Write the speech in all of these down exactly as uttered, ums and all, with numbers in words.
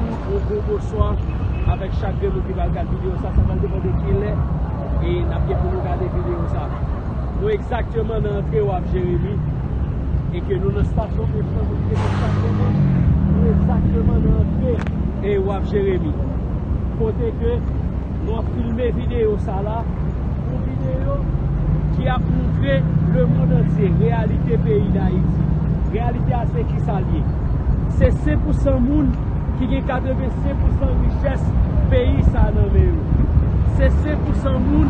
Yon gwo bonswa avèk chak grenn moun ki pral gad videyo sa. Sa pral depann de kilè e n ap gen pou nou gade videyo sa. Nou egzakteman nan antre Waf Jeremi e ke nou nan stasyon Echanj, moun ki te stasyonnen. Nou egzakteman nan antre e Waf Jeremi. Kote ke nou ap filme videyo sa la, yon videyo ki ap montre lemonn antye reyalite peyi Dayiti. Reyalite a se kisa l ye. Se senk pousan moun ki gen katrevensenk pousan richès peyi sa nan men yo. Se senk pousan moun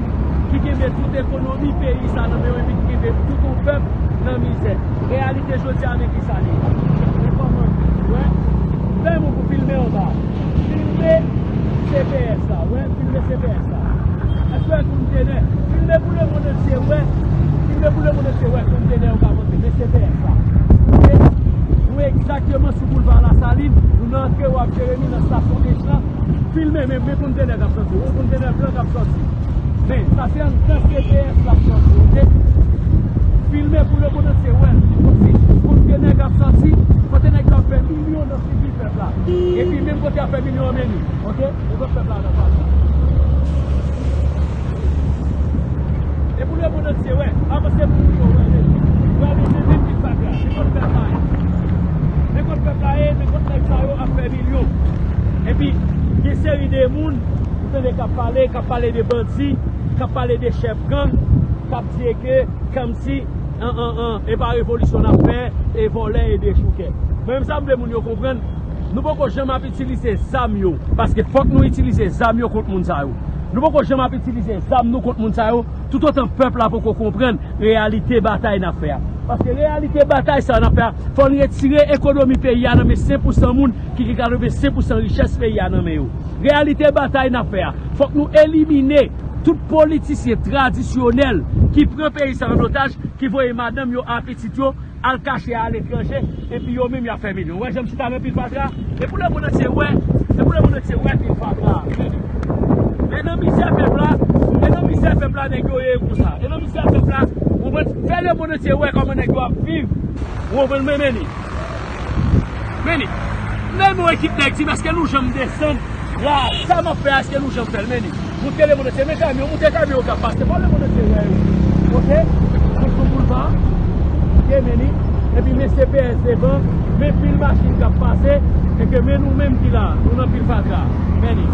ki kenbe tout ekonomi peyi sa nan men yo epi ki kenbe tout yon pèp nan mizè. Reyalite jodi a, men kisa l ye. Men kòman, wè, fè yon moun pou filme anba. Filme C P S la, wè, filme C P S la. Èske w wè kontenè? Filme pou lemonn antye wè. Filme pou lemonn antye wè kontenè yo ka monte. Men C P S la. Ok? Nou egzakteman sou boulva Lasalin. Nou nan antre Waf Jeremi nan stasyon Echanj. Filme, men, men kontenè k ap sòti. Yon kontenè blan k ap sòti. Men, sa se anndan C P S l ap sòti, ok? Filme pou lemonn antye wè l. Kontenè k ap sòti, kote nèg yo ap fè milyon nan figi pèp la. Epi menm kote y ap fè milyon an, men li, ok? Lezòt pèp la nan pati. E pou lemonn antye wè, avanse pou moun yo wè, men. Wè, men, men, men, men, men, men kot pèp la ye. Men kot pèp la ye, men kot nèg sa yo ap fè milyon. Epi, gen seri de moun, ou tande k ap pale, k ap pale de bandi, k ap pale de chèf gang, k ap di ke, kòmsi, an, an, an, e pa revolisyon n ap fè, e vòlè, e dechoukè. Mwen menm sa m vle moun yo konprann, nou poko janm ap itilize zam yo, paske fòk nou itilize zam yo kont moun sa yo. Nou poko janm ap itilize zam nou kont moun sa yo, toutotan pèp la poko konprann reyalite batay n ap fè a. Paske reyalite batay sa n ap fè a, fò n retire ekonomi peyi a nan men senk pousan moun ki gen katrevensenk pousan richès peyi a nan men yo. Reyalite batay n ap fè a, fòk nou elimine tout politisyen tradisyonèl ki pran peyi sa an otaj, ki voye madanm yo a pitit yo al kache aletranje, epi yo menm y ap fè milyon. Ou wè jan m chita nan pil fatra? E pou lemonn antye wè, e pou lemonn antye wè pil fatra. Men nan mizè pèp la, e nan mizè pèp la nèg yo ye konsa. E nan mizè pèp la, ou konprann? Fè lemonn antye wè kòman nèg yo ap viv. Ou konprann? Men, men li. Men li. Menm yon ekip nèg di m, èske nou janm desann? La, sa m ap fè a, èske nou janm fè l? Men li. Moute lemonn antye, men kamyon, moute kamyon k ap pase. Fò lemonn antye wè yo. Ok? Moute sou boulva. Ok, men li. Epi men C P S devan, men pil machin k ap pase. E ke men nou menm ki la, nou nan pil fatra. Men li.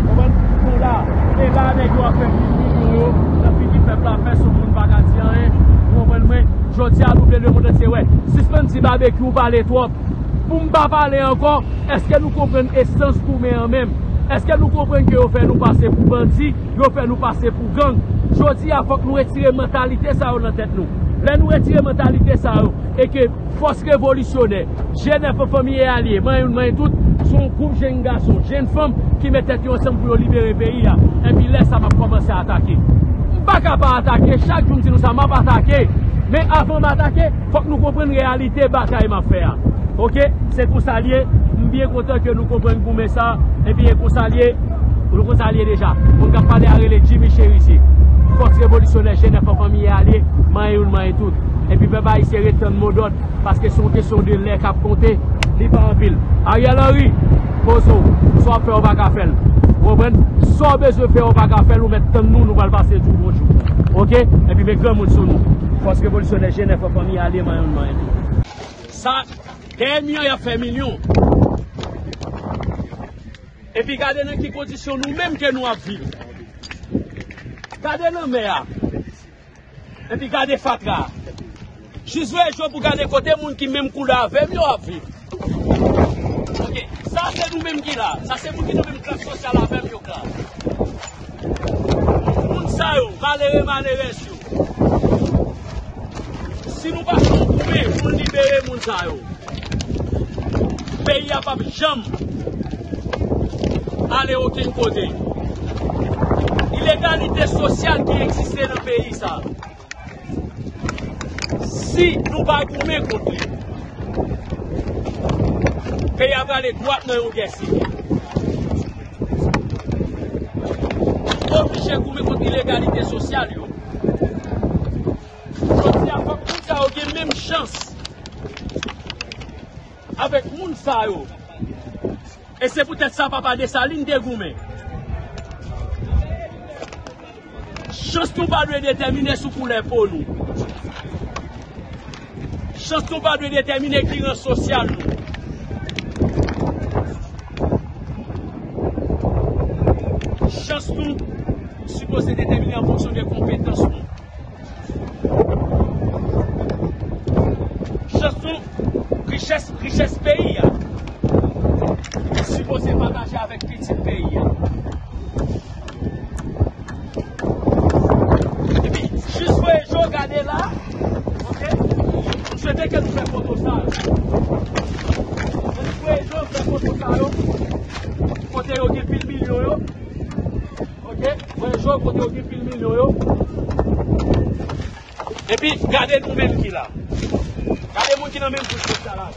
Konprann? Nou la. E la, nèg yo ap fè milyon yo nan figi pèp la, pèsonn moun pa ka di anyen. Ou konprann mwen? Jodi a, nou vle lemonn antye wè. Sispann di Babekyou pale twòp. Pou m pa pale ankò, èske nou konprann esans goumen an menm? Èske nou konprann ke yo fè nou pase pou bandi, yo fè nou pase pou gang? Jodi a, fòk nou retire mantalite sa yo nan tèt nou. Lè nou retire mantalite sa yo, e ke fòs revolisyonè, G nèf an Fanmi e Alye, Manyen Youn Manyen Tout, se yon gwoup jenn gason, jenn fanm ki met tèt yo ansanm pou yo libere peyi a. Epi lè sa m ap kòmanse atake. M pa ka pa atake, chak jou m di nou sa, m ap atake. Men avan m atake, fòk nou konprann reyalite batay m ap fè a. Ok? Se konsa l ye. M byen kontan ke nou konprann goumen sa. Epi e konsa l ye. Nou konsa l ye deja. Moun k ap pale a rele Jimmy Cherizier. Fòs revolisyonè G nèf an Fanmi e Alye, Manyen Youn Manyen Tout. Epi pèp ayisyen ret tann modòd, paske se yon kesyon de lè k ap konte, li pa anpil. Ariel Henry, poze w. Sa w ap fè, w pa ka fè l. Ou konprann? Sa w bezwen fè, w pa ka fè l, ou mèt tann nou, nou pral pase di w bonjou. Ok? Epi men granmoun sou nou. Fòs revolisyonè G nèf an Fanmi e Alye, Manyen Youn Manyen Tout. Sa, dèyè mi an, y ap fè milyon. Epi gade nan ki kondisyon nou menm ke nou ap viv. Gade lanmè a. Epi gade fatra a. Jis veye je w pou gade kote moun ki menm koulè avè m yo ap viv. Ok, sa se nou menm ki la. Sa se moun ki nan menm klas sosyal avè m yo k la. Moun sa yo, malere, malerèz yo. Si nou pa fè yon goumen pou n libere moun sa yo, peyi a p ap janm ale okenn kote. Ilegalite sosyal ki egziste nan peyi sa, si nou pa goumen kont li, peyi a prale dwat nan yon gè sivil. Nou oblije goumen kont ilegalite sosyal yo. Jodi a, fòk moun sa yo gen menm chans avèk moun sa yo E se poutèt sa Papa Desalin te goumen. Chans nou pa dwe detèmine sou koulè po nou. Chans nou pa dwe detèmine ki rans sosyal nou. Chans nou sipoze detèmine an fonksyon de konpetans nou. Chans nou, richès, richès peyi a sipoze pataje avèk pitit peyi a. Epi, jis voye je w gade la, oke? M swete ke nou fè foto sa yo. Ann voye je w fè foto sa yo. Kote yo gen pil milyon yo. Oke? Voye je w kote yo gen pil milyon yo. Epi, gade nou menm ki la. Gade moun ki nan menm gwoup sosyal la.